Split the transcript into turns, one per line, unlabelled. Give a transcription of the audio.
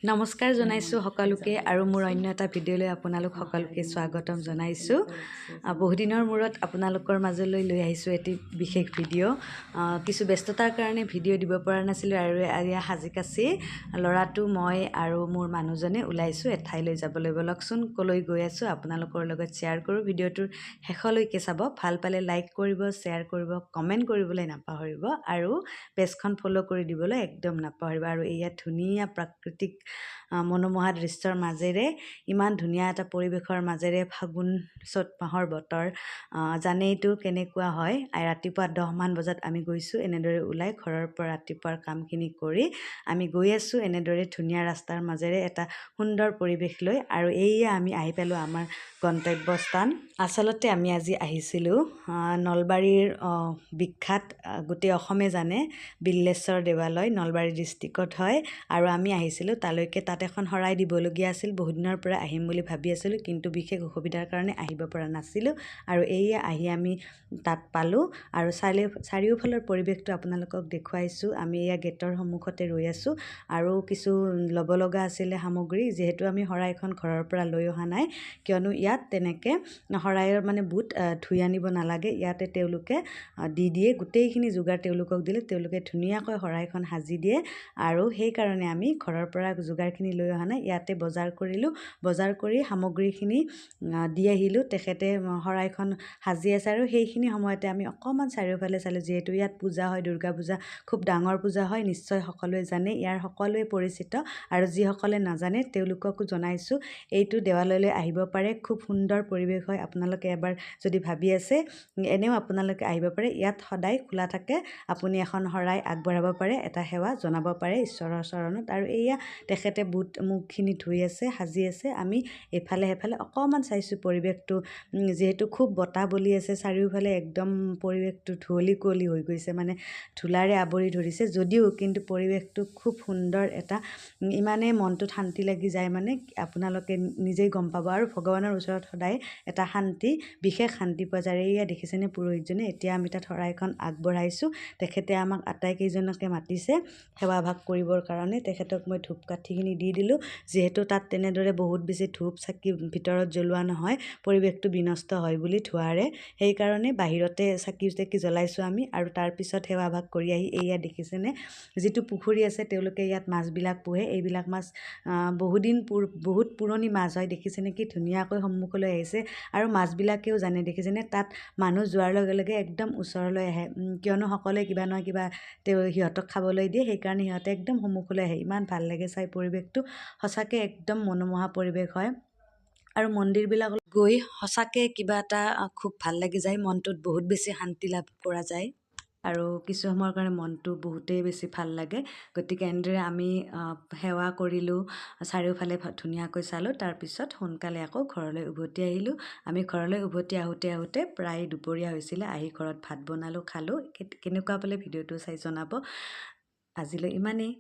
নমস্কাৰ জনাইছোঁ
মই
সকলোকে
যাবলৈ
আৰু মোৰ
ওলাইছোঁ।
অন্য এটা ভিডিঅ'লৈ আপোনালোক
শৰাই
সকলোকে
দিম বুলি
স্বাগতম
ভাবিছোঁ।
জনাইছোঁ।
কেনেকুৱা লাগিছে জনাব।
বহুদিনৰ মূৰত আপোনালোকৰ মাজলৈ লৈ আহিছোঁ এটি বিশেষ ভিডিঅ'। কিছু ব্যস্ততাৰ কাৰণে ভিডিঅ' দিব পৰা নাছিলোঁ আৰু এয়া সাজি কাচি ল'ৰাটো, মই আৰু মোৰ মানুহজনে ওলাইছোঁ এঠাইলৈ যাবলৈ। ব'লকচোন, ক'লৈ গৈ আছোঁ আপোনালোকৰ লগত শ্বেয়াৰ কৰোঁ। ভিডিঅ'টোৰ শেষলৈকে চাব। ভাল পালে লাইক কৰিব, শ্বেয়াৰ কৰিব, কমেণ্ট কৰিবলৈ নাপাহৰিব আৰু পেজখন ফ'ল' কৰি দিবলৈ একদম নাপাহৰিব। আৰু এয়া ধুনীয়া প্ৰাকৃতিক মনোমোহা দৃশ্যৰ মাজেৰে, ইমান ধুনীয়া এটা পৰিৱেশৰ মাজেৰে, ফাগুন চ'ত মাহৰ বতৰ জানেইতো কেনেকুৱা হয়। ৰাতিপুৱা 10মান বজাত আমি গৈছোঁ এনেদৰে ওলাই। ঘৰৰ পৰা ৰাতিপুৱাৰ কামখিনি কৰি আমি গৈ আছোঁ এনেদৰে ধুনীয়া ৰাস্তাৰ মাজেৰে এটা সুন্দৰ পৰিৱেশ লৈ। আৰু এইয়া আমি আহি পালোঁ আমাৰ গন্তব্যস্থান। আচলতে আমি আজি আহিছিলোঁ নলবাৰীৰ বিখ্যাত, গোটেই অসমে জানে, বিল্লেশ্বৰ দেৱালয়, নলবাৰী ডিষ্ট্ৰিক্টত হয়। আৰু আমি আহিছিলোঁ তালৈকে। তাত এখন শৰাই দিবলগীয়া আছিল। বহুদিনৰ পৰা আহিম বুলি ভাবি আছিলোঁ, কিন্তু বিশেষ অসুবিধাৰ কাৰণে আহিব পৰা নাছিলোঁ। আৰু এইয়া আহি আমি তাত পালোঁ আৰু চাৰিওফালৰ পৰিৱেশটো আপোনালোকক দেখুৱাইছোঁ। আমি এয়া গেটৰ সন্মুখতে ৰৈ আছোঁ আৰু কিছু ল'ব লগা আছিলে সামগ্ৰী, যিহেতু আমি শৰাইখন ঘৰৰ পৰা লৈ অহা নাই, কিয়নো ইয়াত তেনেকৈ শৰাইৰ মানে বুট ধুই আনিব নালাগে। ইয়াতে তেওঁলোকে দি দিয়ে গোটেইখিনি যোগাৰ। তেওঁলোকক দিলে তেওঁলোকে ধুনীয়াকৈ শৰাইখন সাজি দিয়ে আৰু সেইকাৰণে আমি ঘৰৰ পৰা যোগাৰখিনি লৈ অহা নাই। ইয়াতে বজাৰ কৰিলোঁ। বজাৰ কৰি সামগ্ৰীখিনি দি আহিলোঁ। তেখেতে শৰাইখন সাজি আছে আৰু সেইখিনি সময়তে আমি অকণমান চাৰিওফালে চালোঁ, যিহেতু ইয়াত পূজা হয়, দুৰ্গা পূজা খুব ডাঙৰ পূজা হয়। নিশ্চয় সকলোৱে জানে, ইয়াৰ সকলোৱে পৰিচিত আৰু যিসকলে নাজানে তেওঁলোককো জনাইছোঁ, এইটো দেৱালয়লৈ আহিব পাৰে। খুব সুন্দৰ পৰিৱেশ হয়। আপোনালোকে এবাৰ যদি ভাবি আছে, এনেও আপোনালোকে আহিব পাৰে। ইয়াত সদায় খোলা থাকে। আপুনি এখন শৰাই আগবঢ়াব পাৰে, এটা সেৱা জনাব পাৰে ঈশ্বৰৰ চৰণত। আৰু এয়া তেখেতে বুট মুগখিনি ধুই আছে, সাজি আছে। আমি এইফালে সেইফালে অকণমান চাইছোঁ পৰিৱেশটো, যিহেতু খুব বতাহ বলি আছে, চাৰিওফালে একদম পৰিৱেশটো ধুঁৱলি কুঁৱলী হৈ গৈছে, মানে ধূলাৰে আৱৰি ধৰিছে যদিও কিন্তু পৰিৱেশটো খুব সুন্দৰ এটা, ইমানেই মনটোত শান্তি লাগি যায়, মানে আপোনালোকে নিজেই গম পাব। আৰু ভগৱানৰ ওচৰত সদায় এটা শান্তি, বিশেষ শান্তি পোৱা যায়। এইয়া দেখিছেনে পুৰোহিতজনে? এতিয়া আমি তাত শৰাইখন আগবঢ়াইছোঁ। তেখেতে আমাক আটাইকেইজনকে মাতিছে সেৱা ভাগ কৰিবৰ কাৰণে। তেখেতক মই ধূপকাঠিখিনি দি দিলোঁ, যিহেতু তাত তেনেদৰে বহুত বেছি ধূপ চাকি ভিতৰত জ্বলোৱা নহয়, পৰিৱেশটো বিনষ্ট হয় বুলি ধোঁৱাৰে, সেইকাৰণে বাহিৰতে চাকি চাকি জ্বলাইছোঁ আমি। আৰু তাৰপিছত সেৱা ভাগ কৰি আহি এইয়া দেখিছেনে যিটো পুখুৰী আছে, তেওঁলোকে ইয়াত মাছবিলাক পোহে। এইবিলাক মাছ বহুদিন বহুত পুৰণি মাছ হয়। দেখিছেনে কি ধুনীয়াকৈ সন্মুখলৈ আহিছে? আৰু মাছবিলাকেও জানে, দেখিছেনে, তাত মানুহ যোৱাৰ লগে লগে একদম ওচৰলৈ আহে, কিয়নো সকলোৱে কিবা নহয় কিবা তেওঁ সিহঁতক খাবলৈ দিয়ে, সেইকাৰণে সিহঁতে একদম সন্মুখলৈ আহে। ইমান ভাল লাগে চাই পৰিৱেশটো, সঁচাকৈ একদম মনোমোহা পৰিৱেশ হয়। আৰু মন্দিৰবিলাকত গৈ সঁচাকৈ কিবা এটা খুব ভাল লাগি যায়, মনটোত বহুত বেছি শান্তি লাভ কৰা যায় আৰু কিছু সময়ৰ কাৰণে মনটো বহুতেই বেছি ভাল লাগে। গতিকে এনেদৰে আমি সেৱা কৰিলোঁ, চাৰিওফালে ধুনীয়াকৈ চালোঁ, তাৰপিছত সোনকালে আকৌ ঘৰলৈ উভতি আহিলোঁ। আমি ঘৰলৈ উভতি আহোঁতে আহোঁতে প্ৰায় দুপৰীয়া হৈছিলে। আহি ঘৰত ভাত বনালোঁ, খালোঁ। কেনেকুৱা পালে ভিডিঅ'টো চাই জনাব। আজিলৈ ইমানেই।